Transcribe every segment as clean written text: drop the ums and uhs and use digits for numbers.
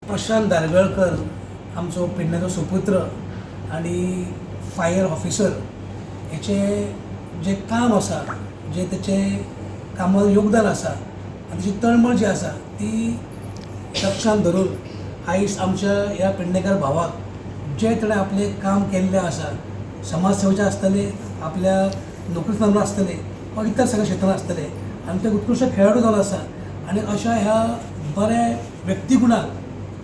प्रशांत धारगळकर आमचो पेडण्याचो सुपुत्र आनी फायर ऑफिसर हेचें जें काम आसा, जें तेचें कामाक योगदान आसा आनी तेची तळमळ जी आसा ती लक्षांत धरून आयज आमच्या ह्या पेडणेकर भावाक जे ताणें आपलें काम केल्लें आसा, समाज सेवेचें आसतलें, आपल्या नोकरी आसतलें वा इतर सगळ्या क्षेत्रांत आसतलें, आनी ते उत्कृश्ट खेळाडू जावन आसा. आनी अशा ह्या बऱ्या व्यक्तिगुणाक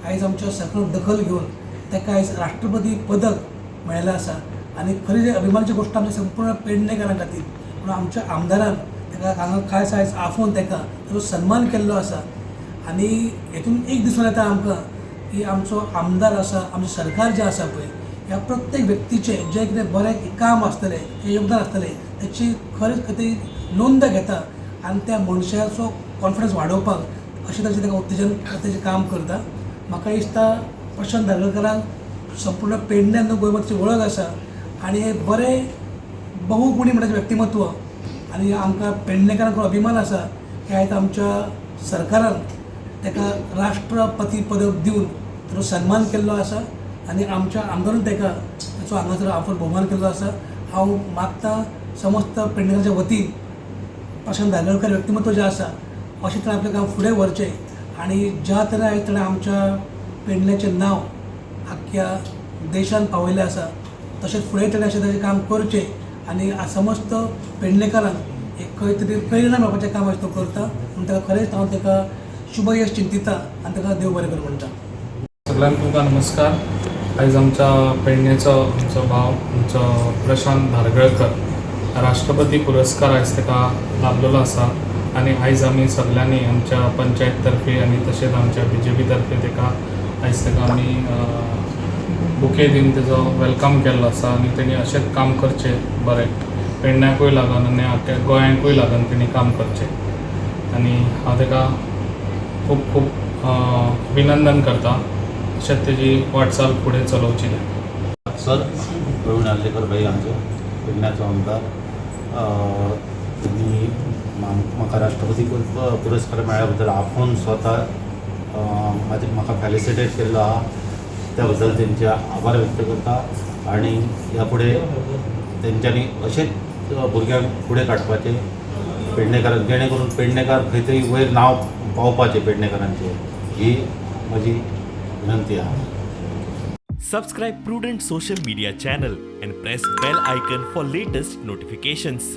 आयज आमच्या सरकारान दखल घेवन ताका आयज राष्ट्रपती पदक मेळिल्लें आसा. आनी खरी जी अभिमानाची गोश्ट आमच्या संपूर्ण पेडणेकारां खातीर म्हणून आमच्या आमदारान ताका हांगा खास आयज आफोवन ताका ताचो सन्मान केल्लो आसा. आनी हेतून एक दिसून येता आमकां की आमचो आमदार आसा, आमचें सरकार जें आसा पळय, ह्या प्रत्येक व्यक्तीचें जें कितें बरें काम आसतलें, जें योगदान आसतलें, तेची खरेंच ती नोंद घेता आनी त्या मनशाचो कॉन्फिडन्स वाडोवपाक अशें तरेचें ताका उत्तेजन ताचें काम करता. म्हाका दिसता प्रशांत धारगळकरांक संपूर्ण पेडण्यान गोंयभर वळख आसा आनी हे बरें बहुगुणी म्हणटा व्यक्तिमत्व आनी आमकां पेडणेकारांक अभिमान आसा की आयज आमच्या सरकारान ताका राष्ट्रपती पदक दिवन ताचो सन्मान केल्लो आसा आनी आमच्या आमदारान ताका ताचो हांगासर आफोवन भोवमान केल्लो आसा. हांव मागता समस्त पेडणेकारांच्या वतीन प्रशांत धारगळकर व्यक्तिमत्व जें आसा अशें तरेन आपलें काम फुडें व्हरचें आनी ज्या तरेन आयज ताणें आमच्या पेडण्याचें नांव आख्ख्या देशान पावयलें आसा, तशेंच फुडें ताणें अशें तरेचें काम करचें आनी समस्त पेडणेकारांक एक खंय तरी प्रेरणा मेळपाचें काम आयज तो करता. म्हूण ताका खरेंच हांव ताका शुभ यश चिंतिता आनी ताका देव बरें करूं म्हणटा. सगळ्यांक तुमकां नमस्कार. आयज आमच्या पेडणेचो आमचो भाव, आमचो प्रशांत धारगळकर, राष्ट्रपती पुरस्कार आयज ताका लाभलेलो आसा आनी आयज आमी सगल्यांनी आमच्या पंचायत तर्फे आनी तशेंच आमच्या बीजेपी तर्फे ताका आयज ताका आमी बुके दिवन तेजो welcome केल्लो आसा. आनी तेणी अशेंच काम करचें बरें, पेडण्याकूय लागून आनी आख्ख्या गोंयांकूय लागून तेणी काम करचें आनी हांव ताका खूब खूब अभिनंदन करता. अशेंच तेजी वाटचाल फुडें चलोवची. सर प्रवीण आर्लेकर भाई, आमचो पेडण्याचो आमदार, त्यांनी म्हाका राष्ट्रपती पुरस्कार मेळ्ळ्या बद्दल आपोवन स्वता म्हाजे म्हाका फेलिसिटेट केल्लो आहा, त्या बद्दल तेंचे आभार व्यक्त करता. आनी ह्या फुडें तेंच्यांनी अशेंच भुरग्यांक फुडें काडपाचें पेडणेकारांक, जेणे करून पेडणेकार खंय तरी वयर नांव पावपाचें पेडणेकारांचें, ही म्हजी विनंती आहा. Subscribe Prudent Social Media channel and press bell icon for latest notifications.